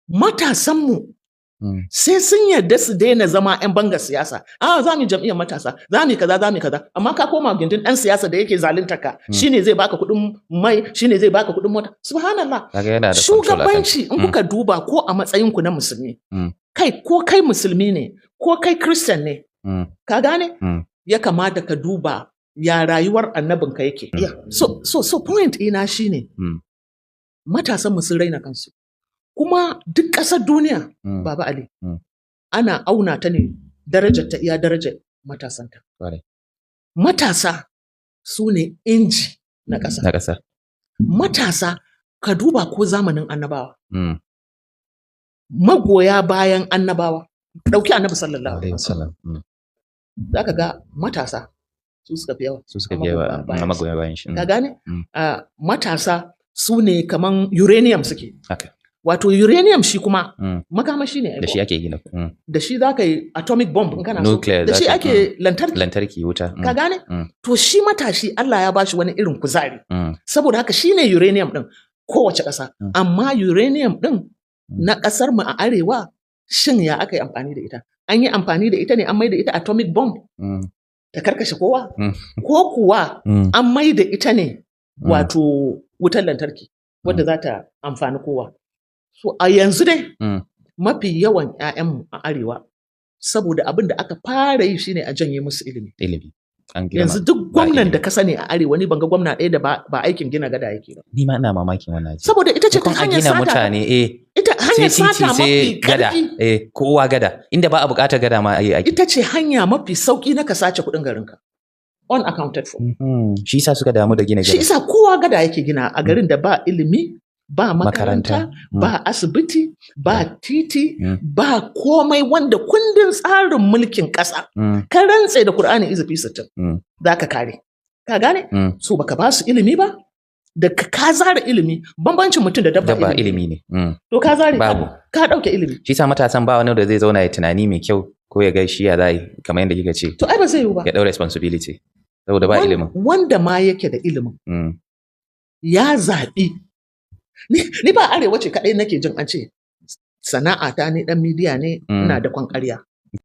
Matasanmu sai sun yarda su daina zama 'yan bangar siyasa. A za mu yi jam'iyyar matasa, za mu yi kaza, za mu yi kaza, amma ka koma gindin ɗan siyasa da yake zalunta ka, shine zai baka kuɗin mai, shine zai baka kuɗin mota. Subhanallah. Kaga yana da control akan Shugabanci, in kuka duba ko a matsayinku na musulmi, kai ko kai musulmi ne ko kai Christian ne, ka gane, ya kamata ka duba ya rayuwar annabinka yake. So point ina shine, matasan mu sun raina kansu. Kuma duk ƙasar duniya, Baba Ali, ana auna ta ne darajar ta iya darajar matasanta. Matasa su ne inji na ƙasa. Na ƙasa. Matasa, ka duba ko zamanin annabawa, magoya bayan annabawa, ɗauki Annabi sallallahu alaihi Alaihi wasallam. wasallam. Za ka ga matasa su suka fi yawa. Su suka fi yawa magoya a bayan. Magoya bayan shi. Ka gane? Mm. Ah, matasa su ne kaman uranium suke. Wato uranium shi kuma makamashi ne ai Da ko? shi ake gina. Da shi za ka yi atomic bomb in kana so. Nuclear. Da shi ake lantarki. Lantarki, wuta. Ka gane? Mm. To shi matashi Allah ya bashi wani irin kuzari. Saboda haka shi ne uranium ɗin kowace ƙasa. Amma uranium ɗin na ƙasar mu a arewa, shin ya aka yi amfani da ita? An yi amfani da ita ne an mai da ita atomic bomb ta karkashe kowa? Ko kuwa an mai da ita ne wato wutar lantarki wadda za ta amfani kowa? So a yanzu dai mafi yawan 'ya'yanmu a arewa, saboda abin da aka fara yi shine a janye musu ilimi. Ilimi. An girma. Yanzu duk Ba gwamnan da ilimi. ka sani a arewa, ni ban ga gwamna ɗaya da ba aikin gina gada yake ba. Ni ma ina mamakin wannan aji. Saboda ita ce ta Maimakon a hanyar gina sata. mutane, eh, Ita sai hanyar titi, sata sai mafi gada, ƙarfi. eh, kowa gada. Inda ba a buƙatar gada ma ayi ake. Ita ce hanya mafi sauƙi na ka sace kuɗin garinka. Unaccounted for. Shi yasa suka damu da gina Shi gada. isa kowa gada yake gina a garin da ba ilimi, ba makaranta, Makaranta. ba asibiti, ba titi, ba komai wanda kundin tsarin mulkin ƙasa ka rantse da Kur'ani izifi 60 za ka kare. Ka gane? Mm. So baka ba su ilimi ba, da ka zara ilimi, bambancin mutum da dabba Dabba ilimi. ilimi ne. To ka zare, Babu. ka ɗauke ilimi. Shi yasa matasan ba wani da zai zauna ya tunani mai kyau ko ya ga shi ya za yi, kamar yadda kika ce, To ai ba zai yiwu ba. ya ɗau responsibility. Saboda ba ilimin. Wanda ma yake da ilimin ya zaɓi. Ni ba arewa ce kaɗai nake jin an ce sana'ata ne ɗan midiya ne, ina da kwan ƙarya.